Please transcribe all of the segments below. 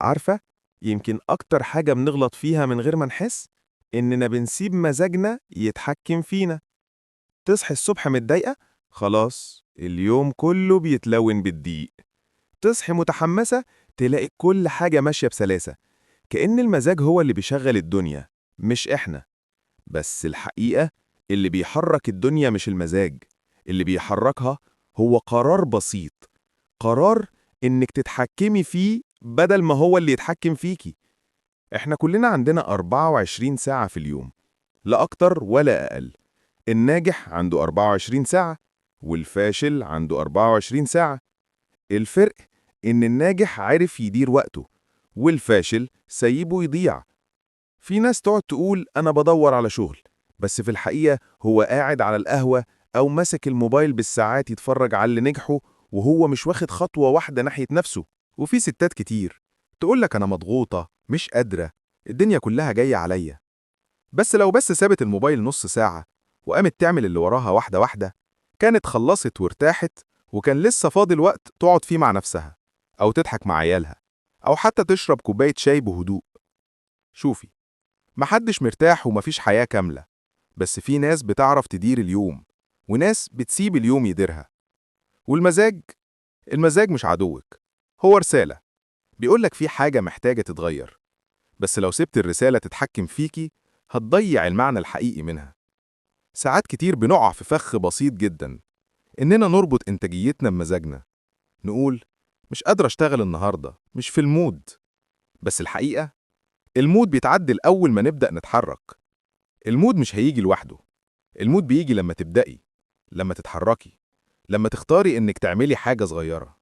عارفة، يمكن أكتر حاجة بنغلط فيها من غير ما نحس إننا بنسيب مزاجنا يتحكم فينا. تصحي الصبح متضايقة، خلاص اليوم كله بيتلون بالضيق. تصحي متحمسة، تلاقي كل حاجة ماشية بسلاسة، كأن المزاج هو اللي بيشغل الدنيا مش إحنا. بس الحقيقة اللي بيحرك الدنيا مش المزاج، اللي بيحركها هو قرار بسيط، قرار إنك تتحكمي فيه بدل ما هو اللي يتحكم فيكي. إحنا كلنا عندنا 24 ساعة في اليوم، لا أكتر ولا أقل. الناجح عنده 24 ساعة والفاشل عنده 24 ساعة. الفرق إن الناجح عارف يدير وقته والفاشل سايبه يضيع. في ناس تقعد تقول أنا بدور على شغل، بس في الحقيقة هو قاعد على القهوة أو ماسك الموبايل بالساعات يتفرج على اللي نجحوا، وهو مش واخد خطوة واحدة ناحية نفسه. وفي ستات كتير تقولك أنا مضغوطة، مش قادرة، الدنيا كلها جاية عليا. بس لو بس سابت الموبايل نص ساعة وقامت تعمل اللي وراها واحدة واحدة، كانت خلصت وارتاحت، وكان لسه فاضل وقت تقعد فيه مع نفسها، أو تضحك مع عيالها، أو حتى تشرب كوباية شاي بهدوء. شوفي، محدش مرتاح ومفيش حياة كاملة، بس في ناس بتعرف تدير اليوم، وناس بتسيب اليوم يديرها. والمزاج، المزاج مش عدوك، هو رسالة بيقولك في حاجة محتاجة تتغير، بس لو سبت الرسالة تتحكم فيكي هتضيع المعنى الحقيقي منها. ساعات كتير بنقع في فخ بسيط جدا، إننا نربط إنتاجيتنا بمزاجنا، نقول مش قادر أشتغل النهاردة، مش في ال mood. بس الحقيقة ال mood بيتعدل أول ما نبدأ نتحرك. ال mood مش هيجي لوحده، ال mood بيجي لما تبدأي، لما تتحركي، لما تختاري إنك تعملي حاجة صغيرة.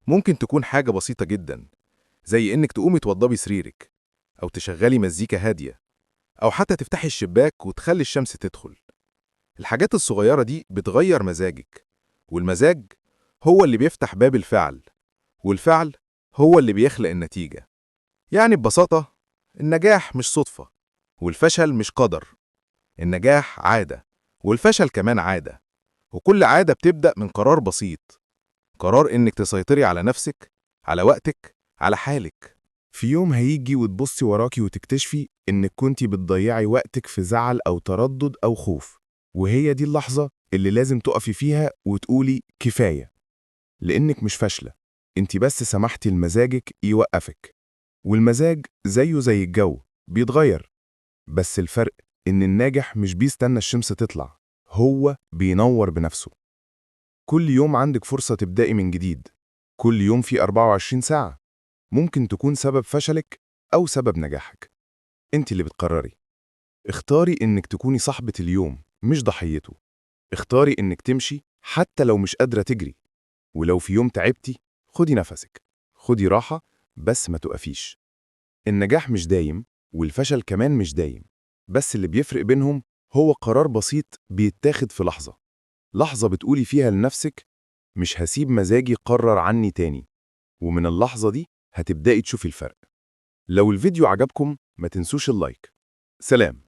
ممكن تكون حاجة بسيطة جدا، زي إنك تقومي توضبي سريرك، أو تشغلي مزيكا هادية، أو حتى تفتحي الشباك وتخلي الشمس تدخل. الحاجات الصغيرة دي بتغير مزاجك، والمزاج هو اللي بيفتح باب الفعل، والفعل هو اللي بيخلق النتيجة. يعني ببساطة، النجاح مش صدفة، والفشل مش قدر. النجاح عادة، والفشل كمان عادة، وكل عادة بتبدأ من قرار بسيط، قرار إنك تسيطري على نفسك، على وقتك، على حالك. في يوم هيجي وتبصي وراكي وتكتشفي إنك كنتي بتضيعي وقتك في زعل أو تردد أو خوف، وهي دي اللحظة اللي لازم تقفي فيها وتقولي كفاية، لأنك مش فاشلة، انت بس سمحتي لمزاجك يوقفك. والمزاج زيه زي الجو، بيتغير، بس الفرق إن الناجح مش بيستنى الشمس تطلع، هو بينور بنفسه. كل يوم عندك فرصة تبدأي من جديد، كل يوم في 24 ساعة ممكن تكون سبب فشلك أو سبب نجاحك. انت اللي بتقرري. اختاري إنك تكوني صاحبة اليوم مش ضحيته. اختاري إنك تمشي حتى لو مش قادرة تجري، ولو في يوم تعبتي خدي نفسك، خدي راحة، بس ما تقفيش. النجاح مش دايم، والفشل كمان مش دايم، بس اللي بيفرق بينهم هو قرار بسيط بيتاخد في لحظة، لحظة بتقولي فيها لنفسك مش هسيب مزاجي يقرر عني تاني، ومن اللحظة دي هتبدأي تشوفي الفرق. لو الفيديو عجبكم ما تنسوش ال like. سلام.